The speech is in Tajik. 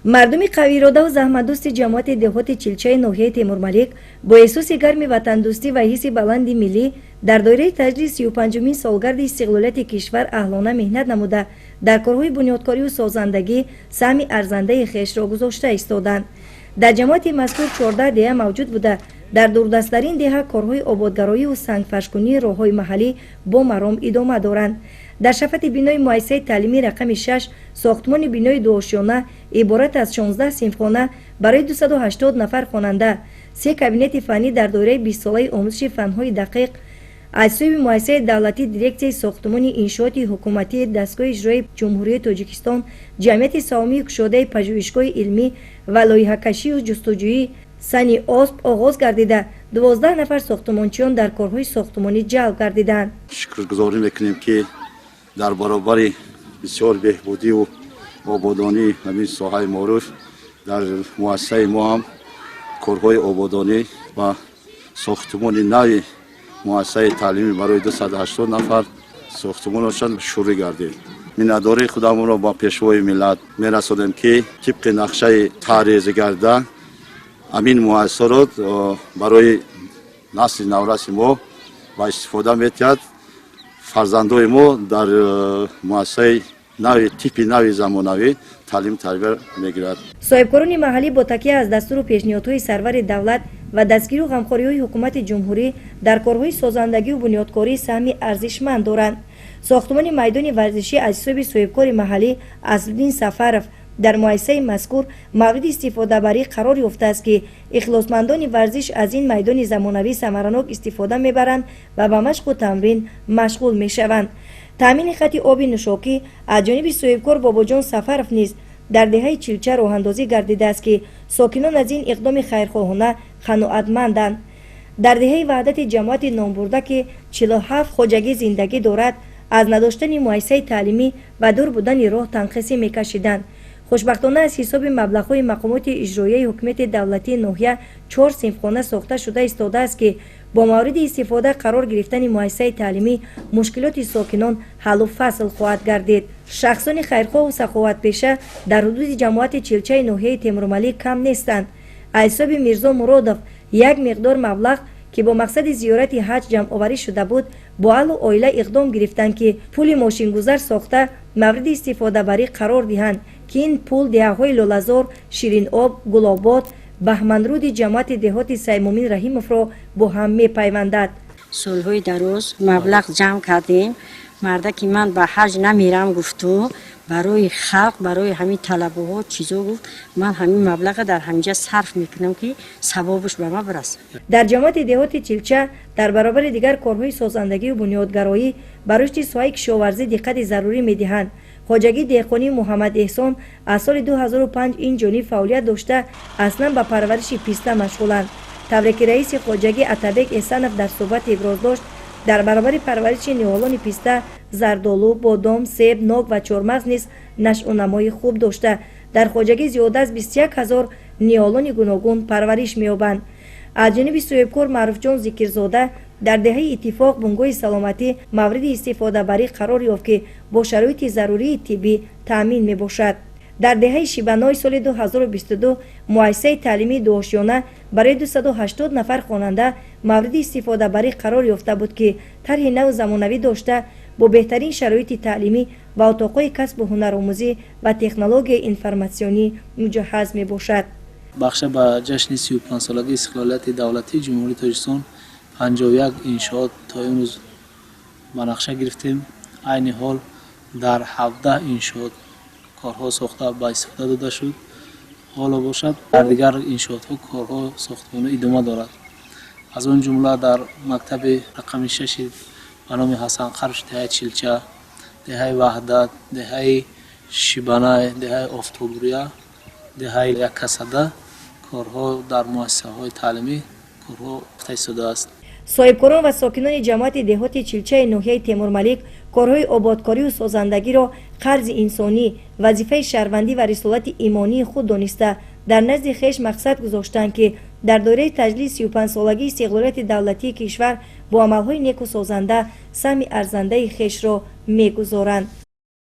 Мардуми қавииродаву заҳматдӯсти ҷамоати деҳоти Чилчаи ноҳияи Темурмалик бо эҳсоси гарми ватандӯстӣ ва ҳисси баланди миллӣ дар доираи таҷлили 35-умин солгарди истиқлолияти кишвар аҳлона меҳнат намуда, дар корҳои бунёдкорию созандагӣ саҳми арзандаи хешро гузошта истоданд. Дар ҷамоати мазкур 14 деҳа мавҷуд буда, дар дурдасттарин деҳа корҳои ободгароиву сангфаршкунии роҳҳои маҳаллӣ бо маром идома доранд. Дар шафати бинои муассисаи таълимӣ рақами 6 сохтмони бинои дуошёна иборат аз 16 синфхона барои 280 нафар хонанда, се кабинети фаннӣ дар доираи 20-солаи омӯзиши фанҳои дақиқ аз ҳисоби муассисаи давлатии Дирексияи сохтмони иншооти ҳукуматии дастгоҳи иҷроияи Ҷумҳурии Тоҷикистон, Ҷамъияти саҳомии кушодаи пажӯҳишгоҳи илмӣ ва лоиҳакашию ҷустуҷӯӣ Сани Осп оғоз гардида, 12 нафар сохтмончиён дар корҳои сохтмонӣ ҷалб гардиданд. Шукргузорӣ мекунем, ки дар баробари бисёр беҳбудиву ободонии ҳамин соҳаи маориф дар муассисаи мо ҳам корҳои ободонӣ ва сохтмони нави муассисаи таълимӣ барои 280 нафар сохтмонашон шурӯъ гардид. Миннатдории худамонро ба Пешвои миллат мерасонем, ки тибқи нақшаи тарҳрезӣ гардида ҳамин муассисаро барои насли навраси мо ба истифода метиҳад. Фарзандои мо дар муассисаи нави типи нави замонавӣ таълим тарбия мегирад. Соҳибкорони маҳаллӣ бо такя аз дастуру пешниҳодҳои сарвари давлат ва дастгирию ғамхориҳои ҳукумати ҷумҳурӣ дар корҳои созандагию бунёдкорӣ саҳми арзишманд доранд. Сохтмони майдони варзишӣ аз ҳисоби соҳибкори маҳаллӣ Аслиддин Сафаров дар муассисаи мазкур мавриди истифодабарӣ қарор ёфтааст, ки ихлосмандони варзиш аз ин майдони замонавӣ самаранок истифода мебаранд ва ба машқу тамрин машғул мешаванд. Таъмини хати оби нӯшокӣ аз ҷониби соҳибкор Бобоҷон Сафаров низ дар деҳаи Чилча роҳандозӣ гардидааст, ки сокинон аз ин иқдоми хайрхоҳона қаноатманданд. Дар деҳаи Ваҳдати ҷамоати номбурда, ки 47 хоҷагӣ зиндагӣ дорад, аз надоштани муассисаи таълимӣ ва дур будани роҳ танқисӣ мекашиданд. Хушбахтона, аз ҳисоби маблағҳои мақомоти иҷроияи ҳукумати давлатии ноҳия чор синфхона сохта шуда истодааст, ки бо мавриди истифода қарор гирифтани муассисаи таълимӣ мушкилоти сокинон ҳаллу фасл хоҳад гардид. Шахсони хайрхоҳу саховатпеша дар ҳудуди ҷамоати Чилчаи ноҳияи Темурмалик кам нестанд. Аз ҳисоби Мирзо Муродов як миқдор маблағ, ки бо мақсади зиёрати ҳаҷ ҷамъоварӣ шуда буд, бо аҳлу оила иқдом гирифтанд, ки пули мошингузар сохта мавриди истифодабарӣ қарор диҳанд, ки ин пул деҳаҳои Лолазор, Шириноб, Гулобод, Баҳманруди ҷамоати деҳоти Саймумин Раҳимовро бо ҳам мепайвандад. Солҳои дароз маблағ ҷамъ кардем. Мардаки ман ба ҳаҷ намерам гуфту, барои халқ, барои ҳамин талабаҳо чизо гуфт, ман ҳамин маблаға дар ҳаминҷа сарф мекунам, ки савобаш ба ман бирасад. Дар ҷамоати деҳоти Чилча дар баробари дигар корҳои созандагию бунёдгароӣ ба рушди соҳаи кишоварзӣ диққати зарурӣ медиҳанд. Хоҷагии деҳқонии Муҳаммад Эҳсон аз соли 2005 ин ҷониб фаъолият дошта, аслан ба парвариши писта машғуланд. Тавре ки раиси хоҷагӣ Атабек Эҳсанов дар суҳбат иброз дошт, дар баробари парвариши ниҳолони писта, зардолу, бодом, себ, нок ва чормағз низ нашъунамои хуб дошта, дар хоҷагӣ зиёда аз 21 ҳазор ниҳолони гуногун парвариш меёбанд. Аз ҷониби соҳибкор Маъруфҷон Зикирзода дар деҳаи Иттифоқ бунгоҳи саломатӣ мавриди истифодабарӣ қарор ёфт, ки бо шароити зарурии тиббӣ таъмин мебошад. Дар деҳаи Шибаной соли 2022 муассисаи таълимии дуошёна барои 280 нафар хонанда мавриди истифодабарӣ қарор ёфта буд, ки тарҳи наву замонавӣ дошта, бо беҳтарин шароити таълимӣ ва отоқҳои касбу ҳунаромӯзӣ ва технологияи информатсионӣ муҷаҳҳаз мебошад. Бахша ба ҷашни 35-солагии истиқлолияти давлатии Ҷумҳурии Тоҷикистон 51 иншоот то имрӯз ба нақша гирифтем. Айни ҳол дар 17 иншоот корҳо сохта ба истифода дода шуд. Ҳоло бошад, дар дигар иншоотҳо корҳо сохтмонӣ идома дорад. Аз он ҷумла дар мактаби рақами шаши ба номи Ҳасан Қарш, деҳаи Чилча, деҳаи Ваҳдат, деҳаи Шибанай, деҳаи Офтобрӯя, деҳаи Яккасада корҳо дар муассисаҳои таълимӣ корҳо рафта истодааст. Соҳибкорон ва сокинони ҷамоати деҳоти Чилчаи ноҳияи Темурмалик корҳои ободкорию созандагиро қарзи инсонӣ, вазифаи шаҳрвандӣ ва рисолати имонии худ дониста, дар назди хеш мақсад гузоштанд, ки дар доираи таҷлили 35-солагии истиқлолияти давлатии кишвар бо амалҳои неку созанда саҳми арзандаи хешро мегузоранд.